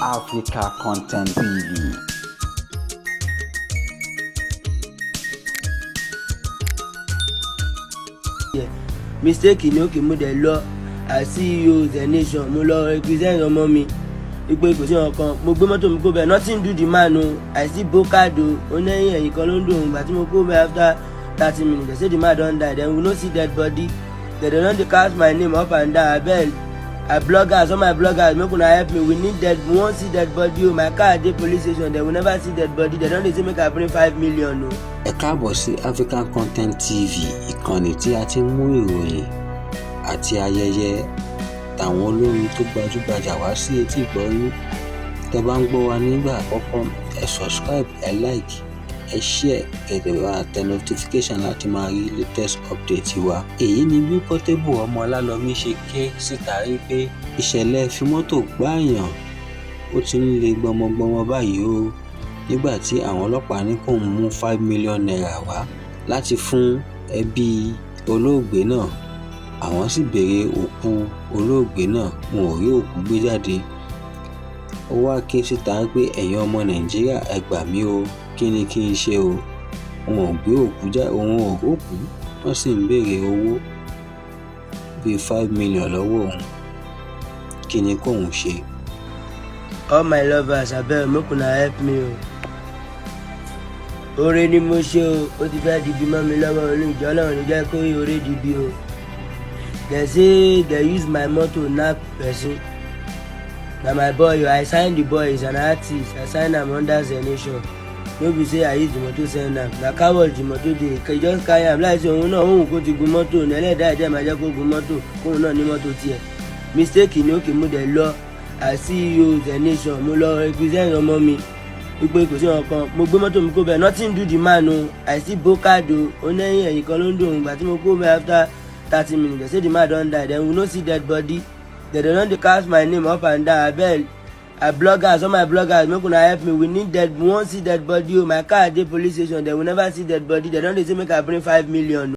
Africa Content TV. Mistake ni. Okay, mo dẹ̀ lọ as CEO The Nation, mo lọ represent ọmọ mi wípé kò sí ọ̀kan. Mo gbé mọ́tò mi kó bẹ́ẹ̀, nothing do the man o. I still bó card o. Ó ní ẹ̀yìn kan ló ń dùn òun. Ìgbà tí mo kó bẹ́ẹ̀, after 30 minutes, they say the man don die. Then we no see dead body. They don dey cast my name up and down. Abeg, bloggers, all my bloggers, make una help me. We need dead, we wan see dead body o. My car dey police station. Dem we never see dead body. They don dey say make I bring 5 million o. Ẹ káàbọ̀ sí African Content TV, ìkànnì tí a ti ń mú ìròyìn àti ayẹyẹ tàwọn olórin tó gbajúgbajà wá sí etí ìgbọ́ yín. Tẹ́ bá ń gbọ́ wa nígbà àkọ́kọ́, ẹ subscribe, ẹ like, ẹ share, ẹ dẹ̀ máa tẹ notification láti máa rí latest update wa. Èyí ni bí Portable ọmọ Ọlálọ́mí ṣe ké síta rí pé ìṣẹ̀lẹ̀ fímọ́tò gbáàyàn ó ti ń le gbọmọgbọmọ báyìí o, nígbà tí àwọn ọlọ́pàá ní kóun mú ₦5 million wá láti fún ẹbí olóògbé náà. Àwọn sì béèrè òkú olóògbé náà, wọn ò rí òkú gbé jáde. Ó wáá ké síta pé, ẹ̀yin ọmọ Nàìjíríà, ẹ gbà mí o, kí ni kí n ṣe o? Wọn ò gbé òkú já, òun ò rókùú, wọ́n sì ń béèrè owó bíi 5 million lọ́wọ́ òun. Kí ni kóun ṣe? All my lovers, abeg, make una help me o. Oore ni mo ṣe o, ó ti fẹ́ di bí mọ́ mi lọ́wọ́. Olùjọ́, Ọlọ́run ní jẹ́ kó oore di bí o. They say they use my motor knack person. Na my boy o. I sign the boy, he's an artist. I sign am under Zenation. No be say I use the motor send am. Na car wash the motor dey. He just carry am láìsí òun náà. Òun kò ti gun mọ́tò ní ẹlẹ́dàá ẹ̀jẹ̀ máa jẹ́ kó gun mọ́tò, kóun náà ní mọ́tò tiẹ̀. Mistake ni. Okay, mo dẹ̀ lọ as CEO The Nation, mo lọ represent ọmọ mi wípé kò sí ọ̀kan. Mo gbé mọ́tò mi kó bẹ́ẹ̀, nothing do the man o. I still bó card o. Ó ní ẹ̀yìn kan ló ń dùn òun. Ìgbà tí mo kó bẹ́ẹ̀, after 30 minutes, they say the man don die. Then we no see dead body. They don dey cast my name up and down. Abeg, bloggers, all my bloggers, make una help me. We need dead, we wan see dead body o. My car dey police station. Dem we never see dead body. They don dey say make I bring 5 million.